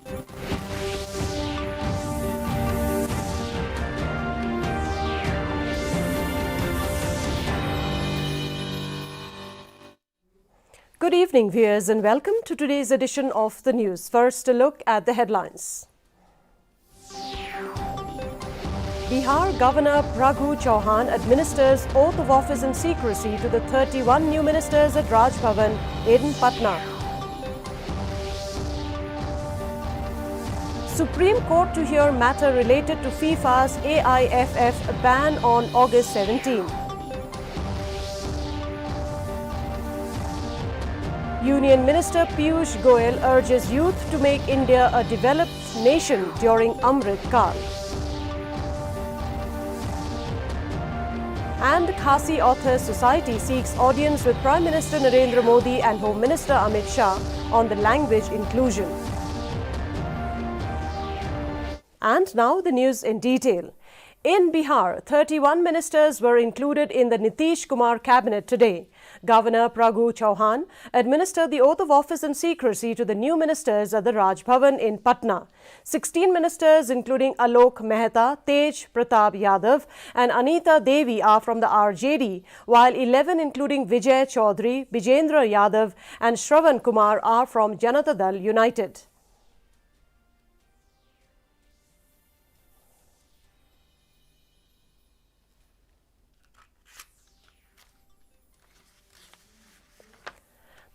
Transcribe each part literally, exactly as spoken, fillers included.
Good evening, viewers, and welcome to today's edition of the news. First, a look at the headlines. Bihar Governor Phagu Chauhan administers oath of office in secrecy to the thirty-one new ministers at Raj Bhavan in Patna. Supreme Court to hear matter related to FIFA's A I F F ban on August seventeen. Union Minister Piyush Goyal urges youth to make India a developed nation during Amrit Kal. And Khasi Authors Society seeks audience with Prime Minister Narendra Modi and Home Minister Amit Shah on the language inclusion. And now the news in detail. In Bihar, thirty-one ministers were included in the Nitish Kumar cabinet today. Governor Phagu Chauhan administered the oath of office in secrecy to the new ministers at the Raj Bhavan in Patna. Sixteen ministers, including Alok Mehta, Tej Pratap Yadav, and Anita Devi, are from the R J D, while eleven, including Vijay Chaudhary, Bijendra Yadav, and Shravan Kumar, are from Janata Dal United.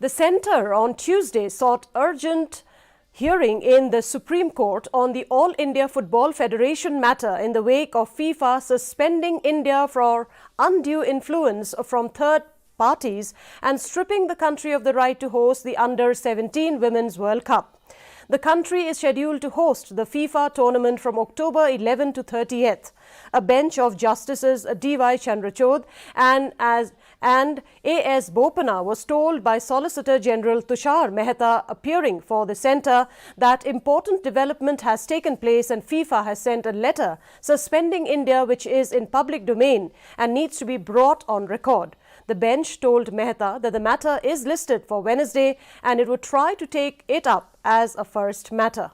The centre on Tuesday sought urgent hearing in the Supreme Court on the All India Football Federation matter in the wake of FIFA suspending India for undue influence from third parties and stripping the country of the right to host the Under seventeen Women's World Cup. The country is scheduled to host the FIFA tournament from October eleven to thirtieth. A bench of Justices D Y Chandrachud and as and A S Bopanna was told by Solicitor General Tushar Mehta, appearing for the centre, that important development has taken place and FIFA has sent a letter suspending India, which is in public domain and needs to be brought on record. The bench told Mehta that the matter is listed for Wednesday and it would try to take it up as a first matter.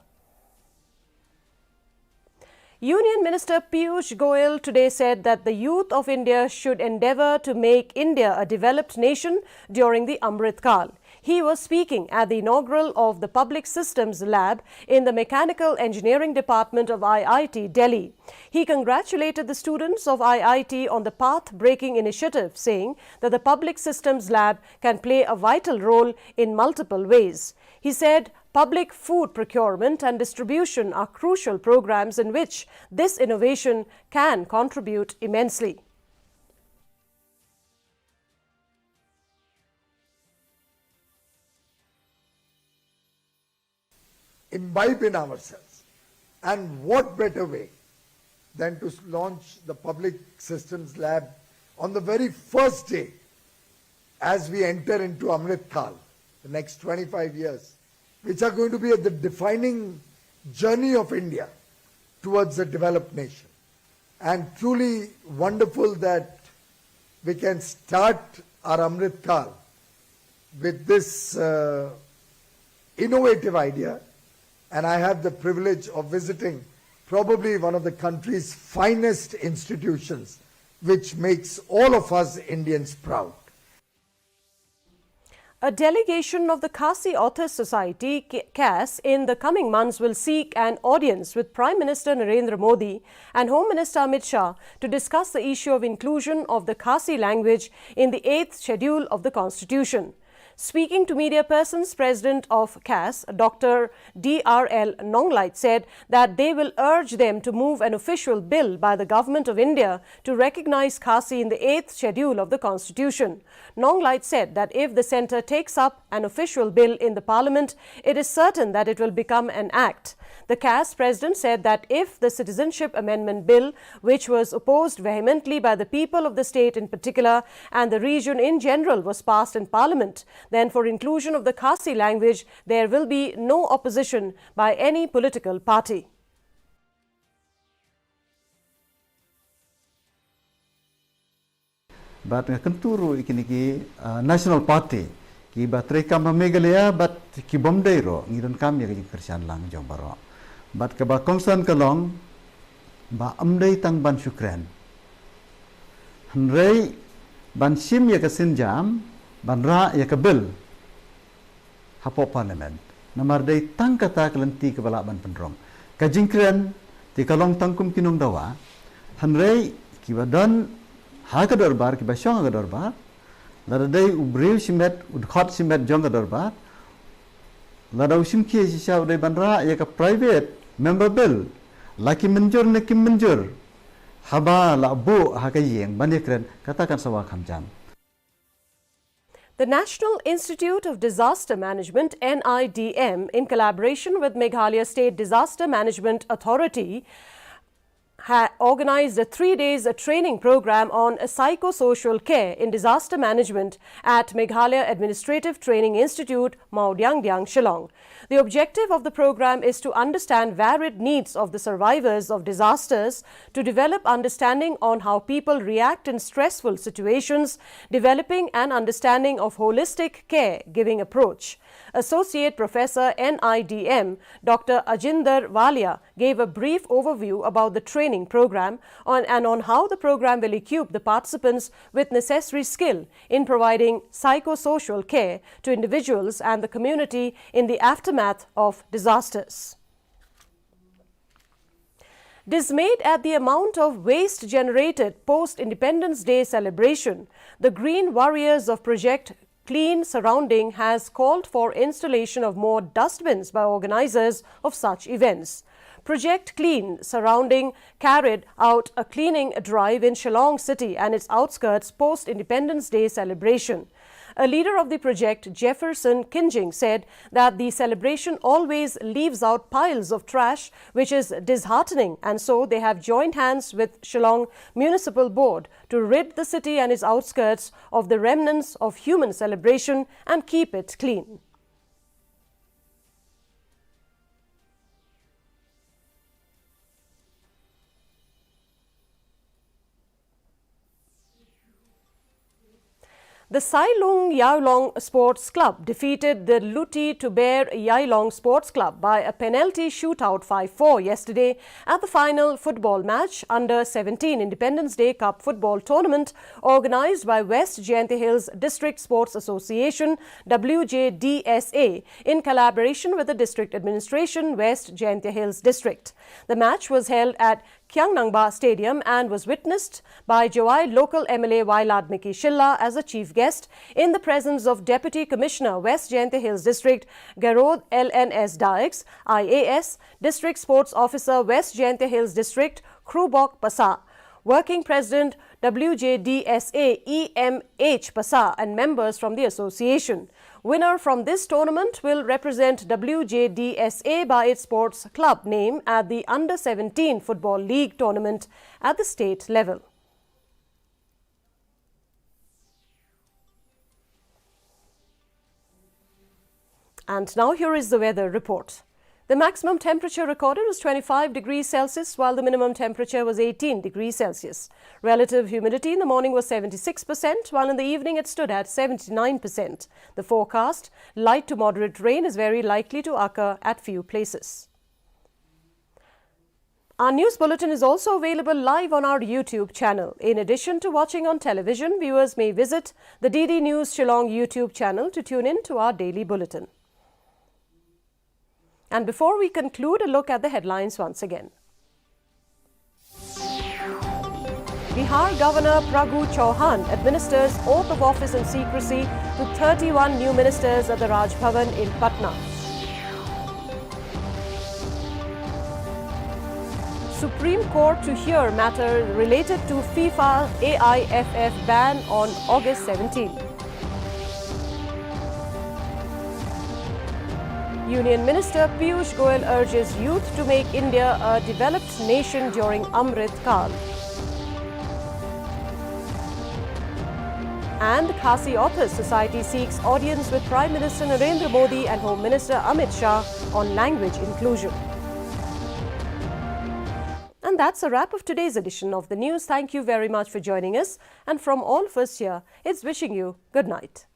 Union Minister Piyush Goyal today said that the youth of India should endeavour to make India a developed nation during the Amrit Kal. He was speaking at the inaugural of the Public Systems Lab in the Mechanical Engineering Department of I I T Delhi. He congratulated the students of I I T on the path-breaking initiative, saying that the Public Systems Lab can play a vital role in multiple ways. He said public food procurement and distribution are crucial programs in which this innovation can contribute immensely. Imbibe in ourselves. And what better way than to launch the Public Systems Lab on the very first day as we enter into Amrit Kal, the next twenty-five years, which are going to be at the defining journey of India towards a developed nation. And truly wonderful that we can start our Amrit Kal with this uh, innovative idea. And I have the privilege of visiting probably one of the country's finest institutions, which makes all of us Indians proud. A delegation of the Khasi Authors Society, K-, CAS, in the coming months will seek an audience with Prime Minister Narendra Modi and Home Minister Amit Shah to discuss the issue of inclusion of the Khasi language in the eighth Schedule of the Constitution. Speaking to media persons, President of CAS, Doctor D R L Nonglait, said that they will urge them to move an official bill by the Government of India to recognize Khasi in the eighth Schedule of the Constitution. Nonglait said that if the centre takes up an official bill in the Parliament, it is certain that it will become an act. The CAS president said that if the Citizenship Amendment Bill, which was opposed vehemently by the people of the state in particular and the region in general, was passed in Parliament, then for inclusion of the Khasi language, there will be no opposition by any political party. Bad nga kyntu ruh ïa kine ki, ah, national party Ki ba treikam ha Meghalaya bad ki bym dei ruh, ngi donkam ïa ka jingkyrshan lang jong baroh. Bad kaba kongsan ka long ba ym dei tang ban shu kren, hynrei ban shim ïa ka sienjam ban rah ïa ka bill hapoh Parliament. Namar dei tang kata ka lynti kaba lah ban pynrung. Ka jingkren te ka long tang kum ki nongdawa, hynrei kiba don ha ka dorbar, kiba shong ha ka dorbar, lada dei u briew shimet, u dkhot shimet jong ka dorbar, lada u shim khie shisha u dei ban rah ïa ka private member bill, la ki mynjur ne kim mynjur, haba la buh ha ka ïing ban ïakren, kata kan sa wad kham jam. The National Institute of Disaster Management, N I D M, in collaboration with Meghalaya State Disaster Management Authority, ha organized a three days, a training program on, uh, psychosocial care in disaster management at Meghalaya Administrative Training Institute, Mawdiangdiang, Shillong. The objective of the program is to understand varied needs of the survivors of disasters, to develop understanding on how people react in stressful situations, developing an understanding of holistic care giving approach. Associate Professor, N I D M, Doctor Ajinder Walia, gave a brief overview about the training program on, and on how the program will equip the participants with necessary skill in providing psychosocial care to individuals and the community in the aftermath of disasters. Dismayed at the amount of waste generated post Independence Day celebration, the Green Warriors of Project Clean Surrounding has called for installation of more dustbins by organizers of such events. Project Clean Surrounding carried out a cleaning drive in Shillong city and its outskirts post Independence Day celebration. A leader of the project, Jefferson Kinjing, said that the celebration always leaves out piles of trash, which is disheartening, and so they have joined hands with Shillong Municipal Board to rid the city and its outskirts of the remnants of human celebration and keep it clean. The Sailung Yaulong Sports Club defeated the Luti Tuber Yailong Sports Club by a penalty shootout five four yesterday at the final football match under seventeen Independence Day Cup football tournament organized by West Jaintia Hills District Sports Association, W J D S A, in collaboration with the District Administration, West Jaintia Hills District. The match was held at Khiang Nangbah Stadium and was witnessed by Jowai local M L A Wailadmiki Shylla as the chief guest, in the presence of Deputy Commissioner, West Jaintia Hills District, Garod L N S Dykes, I A S, District Sports Officer, West Jaintia Hills District, Krubok Passah, Working President, W J D S A, E M H Passah, and members from the association. Winner from this tournament will represent W J D S A by its sports club name at the Under seventeen Football League tournament at the state level. And now here is the weather report. The maximum temperature recorded was twenty-five degrees Celsius, while the minimum temperature was eighteen degrees Celsius. Relative humidity in the morning was seventy-six percent, while in the evening it stood at seventy-nine percent. The forecast: light to moderate rain is very likely to occur at few places. Our news bulletin is also available live on our YouTube channel. In addition to watching on television, viewers may visit the D D News Shillong YouTube channel to tune in to our daily bulletin. And before we conclude, a look at the headlines once again. Bihar Governor Pragu Chauhan administers oath of office in secrecy to thirty-one new ministers at the Raj Bhavan in Patna. Supreme Court to hear matter related to FIFA A I F F ban on August seventeen. Union Minister Piyush Goyal urges youth to make India a developed nation during Amrit Kal. And Khasi Authors Society seeks audience with Prime Minister Narendra Modi and Home Minister Amit Shah on language inclusion. And that's a wrap of today's edition of the news. Thank you very much for joining us. And from all of us here, it's wishing you good night.